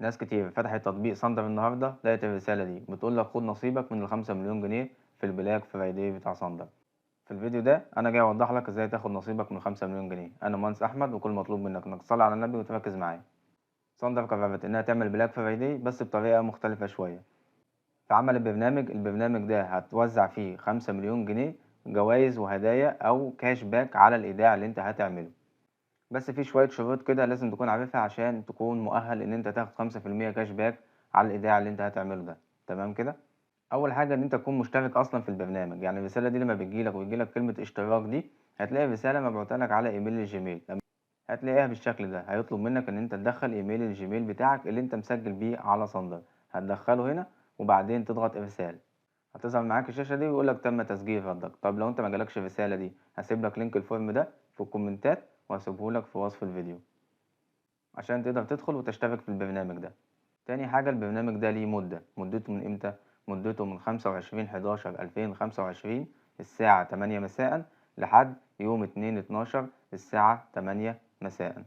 ناس كتير فتحت تطبيق Thndr النهارده لقيت الرسالة دي بتقول لك خد نصيبك من ال5 مليون جنيه في ال Black Friday بتاع Thndr. في الفيديو ده انا جاي اوضح لك ازاي تاخد نصيبك من 5 مليون جنيه. انا مهندس احمد، وكل مطلوب منك انك تصلي على النبي وتركز معايا. Thndr قررت انها تعمل Black Friday بس بطريقة مختلفة شوية، فعملت برنامج. البرنامج ده هتوزع فيه 5 مليون جنيه جوائز وهدايا او cash back على الايداع اللي انت هتعمله، بس في شوية شروط كده لازم تكون عارفها عشان تكون مؤهل ان انت تاخد 5% cash back على الايداع اللي انت هتعمله ده. تمام كده؟ اول حاجة ان انت تكون مشترك اصلا في البرنامج، يعني الرسالة دي لما بتجيلك ويجيلك كلمة اشتراك دي هتلاقي رسالة مبعوتة لك على ايميل ال Gmail، هتلاقيها بالشكل ده. هيطلب منك ان انت تدخل ايميل ال Gmail بتاعك اللي انت مسجل بيه على Thndr، هتدخله هنا وبعدين تضغط ارسال، هتظهر معاك الشاشة دي ويقول لك تم تسجيل ردك. طب لو انت ما جالكش الرسالة دي هسيب لك link ال form ده في الكومنتات وهسيبه لك في وصف الفيديو عشان تقدر تدخل وتشترك في البرنامج ده. تاني حاجة، البرنامج ده ليه مدة، مدته من امتى؟ مدته من 25/11/2025 الساعة 8 مساء لحد يوم 2/12 الساعة 8 مساء.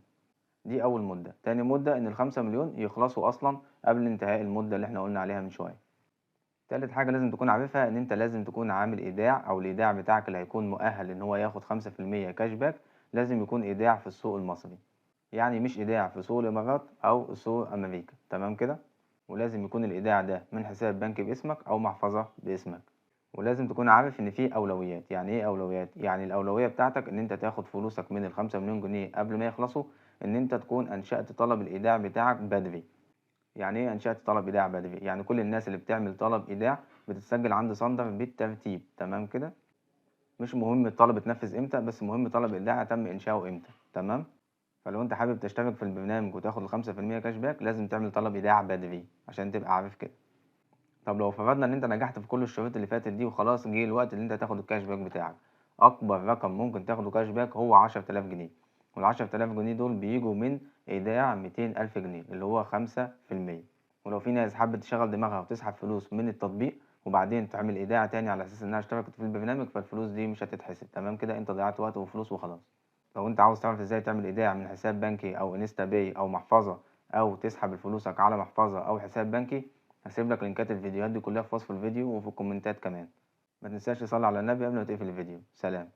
دي أول مدة. تاني مدة إن ال5 مليون يخلصوا أصلا قبل انتهاء المدة اللي احنا قلنا عليها من شوية. تالت حاجة لازم تكون عارفها إن أنت لازم تكون عامل إيداع، أو الإيداع بتاعك اللي هيكون مؤهل إن هو ياخد 5% cash back لازم يكون إيداع في السوق المصري، يعني مش إيداع في سوق الإمارات أو سوق أمريكا. تمام كده؟ ولازم يكون الإيداع ده من حساب بنكي باسمك أو محفظة باسمك. ولازم تكون عارف إن في أولويات. يعني إيه أولويات؟ يعني الأولوية بتاعتك إن أنت تاخد فلوسك من ال5 مليون جنيه قبل ما يخلصوا، إن أنت تكون أنشأت طلب الإيداع بتاعك بدري. يعني إيه أنشأت طلب إيداع بدري؟ يعني كل الناس اللي بتعمل طلب إيداع بتتسجل عند Thndr بالترتيب. تمام كده؟ مش مهم الطلب اتنفذ إمتى، بس مهم طلب الإيداع تم إنشاؤه إمتى. تمام؟ فلو انت حابب تشترك في البرنامج وتاخد ال5% cash back لازم تعمل طلب ايداع بدري عشان تبقى عارف كده. طب لو فرضنا ان انت نجحت في كل الشروط اللي فاتت دي وخلاص جه الوقت اللي انت تاخد ال cash back بتاعك، اكبر رقم ممكن تاخده cash back هو 10000 جنيه، وال10000 جنيه دول بيجوا من ايداع 200000 جنيه اللي هو 5%. ولو في ناس حابة تشغل دماغها وتسحب فلوس من التطبيق وبعدين تعمل ايداع تاني على اساس انها اشتركت في البرنامج، فالفلوس دي مش هتتحسب. تمام كده؟ انت ضيعت وقت وفلوس وخلاص. لو انت عاوز تعرف ازاي تعمل ايداع من حساب بنكي او InstaPay او محفظة، او تسحب فلوسك على محفظة او حساب بنكي، هسيب لك لينكات الفيديوهات دي كلها في وصف الفيديو وفي الكومنتات كمان. ما تنساش تصلي على النبي قبل ما تقفل الفيديو. سلام.